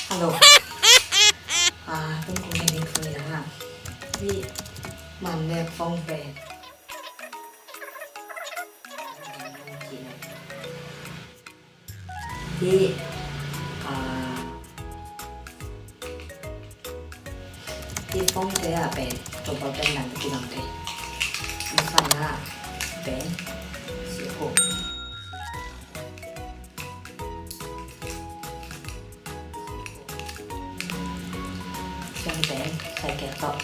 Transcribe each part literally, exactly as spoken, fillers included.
Hello. Ah, tung kong hei ni kong hei na. Hi, man le phone pe. Hi, ah, hi phone te a pen, tua pen nan ki lang te. Hi phone a pen, si ko. Siang pen, sai kek tawh.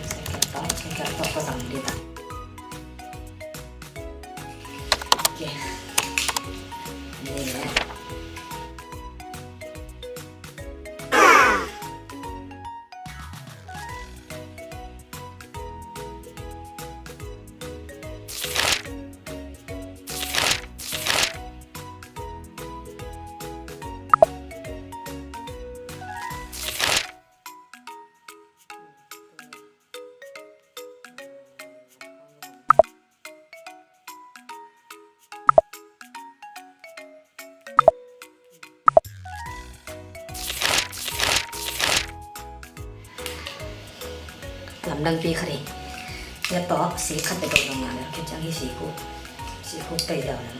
Sai kek tawh, sai kek tawh ka zang ding ta. Ok. Ni le. Lamdang pi khat hi. Laptop si khat te dawh dong na le, khen ciang hi si khu. Si khu pei dawh na.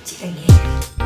Ci ka nge.